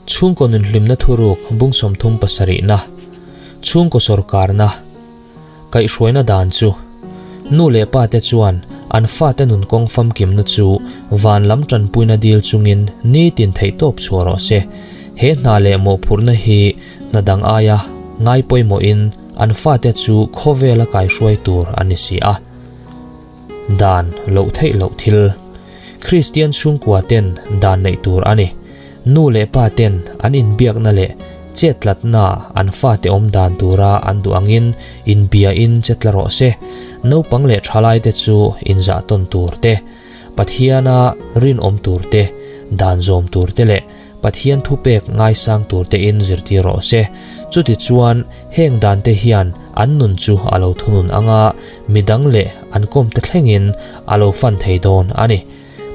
Chhungkaw nunhlimna thuruk bung 37 na, chhungkaw sawrkarna, kaihhruaina dan chu nu leh pa te chuan an fate nun kawng famkimna chu van lam tanpuina dil chungin nitin theihtawp chhuah rawh se. He hna leh mawhphurhna hi hna dang aia ngai pawimawhin an fate chu khawvela kaihruai tur a ni si a. Dan loh theih loh thil. Kristian chhungkua ten dan neih tur a ni. Nu leh pa ten an inbiakna leh chettlatna an fate awm dan tura an duh angin inbiain chetla rawh se. Naupang leh thalai te chu inzah tawn tur te, Pathiana rinawm tur te, dan zawm tur te leh Pathian thupek ngaisang tur tein zirtir rawh se. Chutichuan, heng dante hian an nun chu a lo thunun anga midang leh an kawmte thlengin a lo fan thei dawn a ni.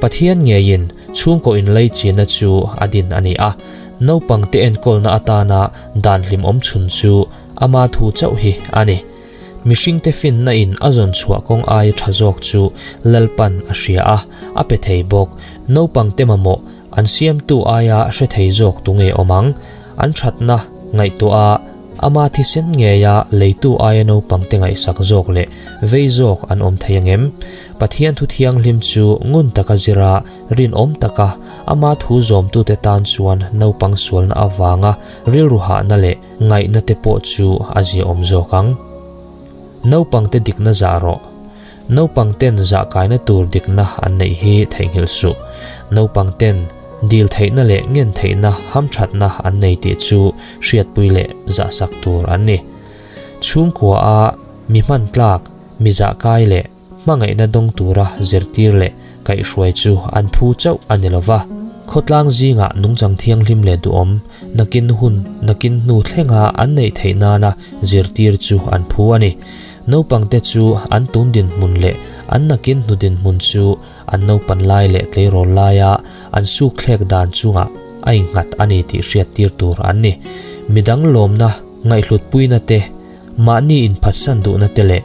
Pathian ngeiin chhungkaw inlei chinna chu a din a ni a, naupangte enkawlna atana dan hlimawm chhun chu ama thu chauh hi a ni. Mihringte finna in a zawn chhuah kawng aia tha zawk chu Lalpan a hria a, a pe thei bawk. Naupangte mamawh An siamtu aia hre thei zawk tu nge awm ang? An thatna ngaihtuah a, ama thisen ngeia leitu aia naupangte ngaihsak zawk leh vei zawk an awm thei angem? Pathian thu thianghlim chu ngun taka zira rinawm taka ama thu zawmtute tan chuan naupang sualna avanga rilru hahna leh ngaihna te pawh chu a ziaawm zawk ang. Naupangte dikna zah rawh. Naupang ten zahkaina tur dikna an neih hi theihnghilh suh. Naupang ten dil theihna leh ngen theihna hamthatna an nei tih chu hriatpui leh zahsak tur an ni. Chhungkua a mi hman tlak, mi zahkai leh hmangaihna dawng tura zirtir leh kaihhruai chu an phu chauh a ni lova. Khawtlang zingah nungchang thianghlim leh duhawm, nakin hun, nakin hnu thlenga an neih theih nana zirtir chu an phu a ni. Naupangte chu an tun dinhmun leh an nakin hnu dinhmun chu an naupan lai leh tleirawl laia an sukthlek dan chungah a innghat a ni tih hriattir tur an ni. Midang lawmna, ngaihhlutpuina te, mahni inphatsan duhna te leh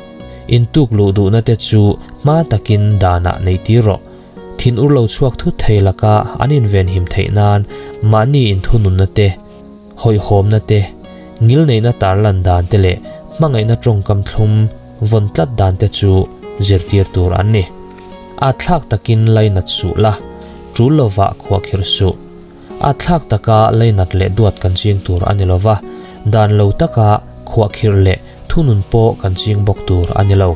intuk luh duhna te chu hma takin danah neihtir rawh. Thin ur lo chhuak thut thei laka an invenhim theih nan mahni inthununna te, hawihhawmna te, ngilneihna tarlan dan te leh hmangaihna tawngkam thlum vawn tlat dan te chu zirtir tur an ni. At thlak takin lainat suh la, tul lovah khuahkhirh suh. At thlak taka lainat leh duat kan ching tur a ni lova, dan lo taka khuahkhirh leh thunun pawh kan ching bawk tur a ni lo.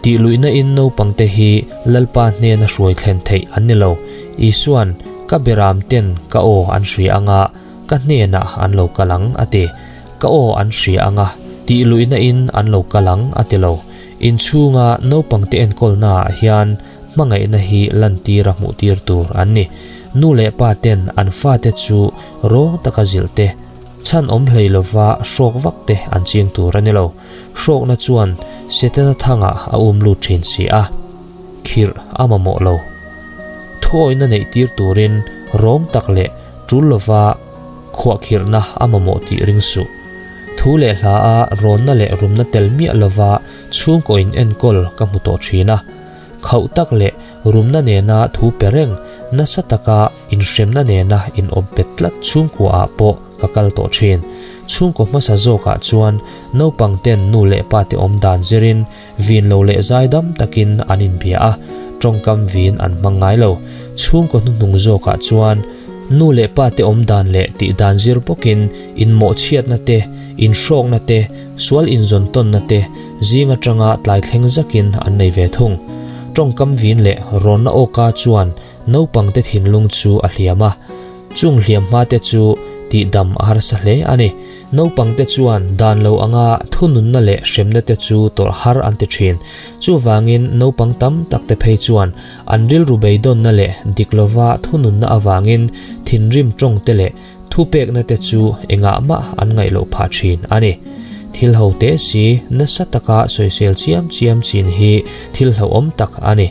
Tihluihna in naupangte hi Lalpa hnena hruai thlen theih an ni lo. Isuan, Ka beram ten ka aw an hria anga, Ka hnenah an lo kal ang, a ti. Ka aw an hria ang a, tih luihna in an lo kal ang, a ti lo. Inchhunga naupangte enkawlnaah hian hmangaihna hi lantir a hmuhtir tur an ni. Nu leh pa ten an fate chu rawng taka zilh te, chhan awm hlei lova hrawk vak te an ching tur a ni lo. Hrawkna chuan Setana thangah a um lut thin si a, khirh a mamawh lo. Thuawihna neihtir turin rawng tak leh Tul lova khuahkhirhna a mamawh tih ring suh. Thu leh hla a rawnna leh rumna tel miah lova chhungkaw in enkawl ka hmu tawh thin a. Khauh tak leh rumna nena thu pe reng, nasa taka inhremna nena in awp bet tlat chhungkua ah pawh ka kal tawh thin. Chhungkaw hmasa zawkah chuan naupang ten nu leh pa te awm dan zirin vin lo leh zaidam takin an inbia a, tawngkam vin an hmang ngai lo. Chhungkaw hnuhnung zawkah chuan nu leh pa te awm dan leh tih dan zir bawkin inmawhchhiatna te, inhrawkna te, sual inzawntawnna te zing atanga tlai thleng zakin an nei ve thung. Tawngkam vin leh rawnna awka chuan naupangte thinlung chu a hliam a, chung hliamhma te chu tihdam a harsa hle a ni. Naupangte chuan dan lo anga thununna leh hremna te chu tawrh har an ti thin. Chuvangin naupang tam tak te phei chuan an rilru beidawnna leh dik lova thununna avangin thinrim tawng te leh thupekna te chu engah mah an ngaih loh phah thin a ni. Thil ho te si nasa taka sawisel chiam chiam chin hi thil hlauhawm tak a ni.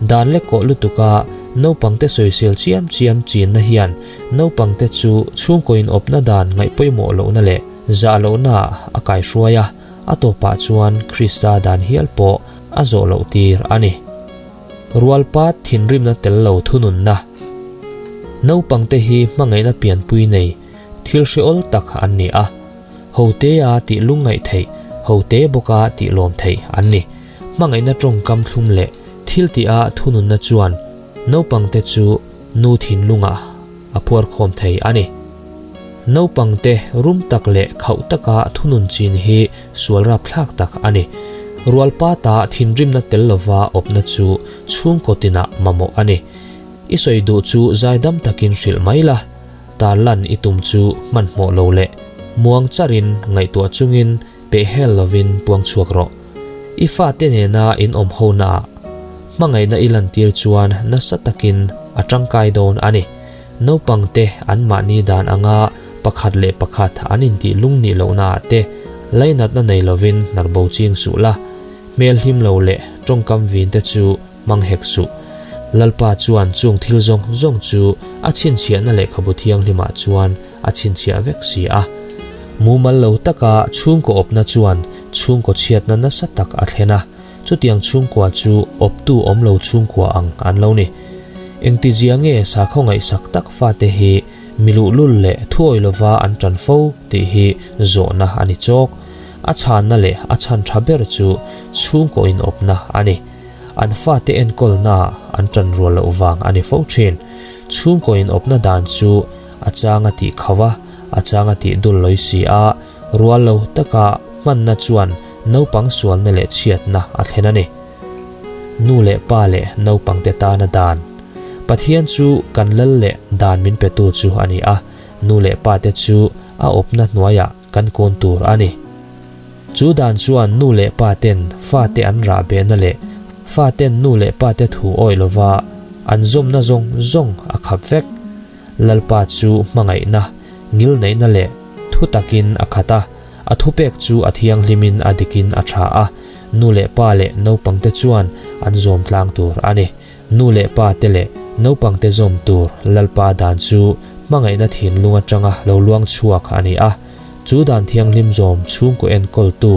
Dan lek kawh lutuka naupangte sawisel chiam chiam chinna hian naupangte chu chhungkaw inawpna dan ngaih pawimawh lohna leh zah lohnaah a kaihruai a, a tawpah chuan Krista dan hial pawh a zawh loh tir a ni. Rualpat thinrimna tel lo thununna. Naupangte hi hmangaihna pianpui nei. thil hrehawm tak an ni a. Hotea tih lungngaih theih, hote bawka tih lawm theih an ni. Hmangaihna tawngkam thlum leh thil tiha thununna chuan naupangte chu nu thinlungah a phuarkhawm thei a ni. Naupangte rum tak leh khauh taka thunun chin hi sual rapthlak tak a ni. Rualpa ta thinrimna tel lova awpna chu chhungkaw tinah mamawh a ni. I sawi duh chu zaidam takin hrilh mai la, tarlan i tum chu hmanhmawh lo leh muang charin ngaihtuah chungin pehhel lovin puang chhuak rawh. I fate nena in awm honaah hmangaihna i lantir chuan nasa takin a tangkai dawn a ni. Naupangte anmahni dan anga pakhat leh pakhat an intih lung nih lohnaah te lainatna nei lovin hnarbo ching suh la, hmel hlim lo leh tawngkam vin te chu hmang hek suh. Lalpa chuan chung thil zawng zawng chu a chhinchhiahna lehkhabu thianghlimah chuan a chhinchhiah vek si a. Mumal lo taka chhungkaw awpna chuan chhungkaw chhiatna nasa tak a thlen a. Chutiang chhungkua chu awptu awm lo chhungkua ang an lo ni. Engtizia nge sakhaw ngaihsak tak fate hi mi luhlul leh thuawi lova an ṭan fo tih hi zawhna a ni chawk. A chhanna leh a chhan ṭha ber chu chhungkaw inawpna a ni. An fate enkawlnaah an ṭan rual loh vang a ni fo ṭhin. Chhungkaw inawpna dan chu a chang a tih khauh a, a chang a tih dul lawi si a, Rual lo taka hmanna chuan naupang sualna leh chhiatna a thlen a ni. Nu leh pa leh naupangte tana dan. Pathian chu kan lal leh dan min petu chu a ni a, nu leh pate chu a awpna hnuaiah kan kawn tur a ni. Chu dan chuan nu leh paten fate an rah behna leh faten nu leh pate thu awih lova an zawmna zawng zawng a khap vek. Lalpa chu hmangaihna, ngilneihna leh thu takin a khat a, a thupek chu a thianghlimin a dikin a tha a, nu leh pa leh naupangte chuan an zawm tlang tur a ni. Nu leh pa te leh naupangte zawm tur Lalpa dan chu hmangaihna thinlung atanga lo luang chhuak a ni a, chu dan thianghlim zawm chhungkaw enkawltu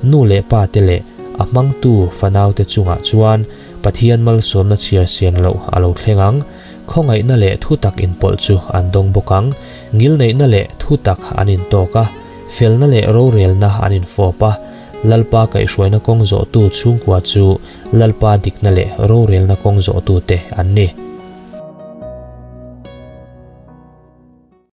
nu leh pa te leh a hmangtu fanaute chungah chuan Pathian malsawmna chhiar sian loh a lo thleng ang. Khawngaihna leh thutak inpawlh chu an dawng bawk ang. Ngilneihna leh thutak an intawk a, felna leh rorelna an infawp a. Lalpa kaihhruaina kawng zawhtu chhungkua chu Lalpa dikna leh rorelna kawng zawhtute an ni.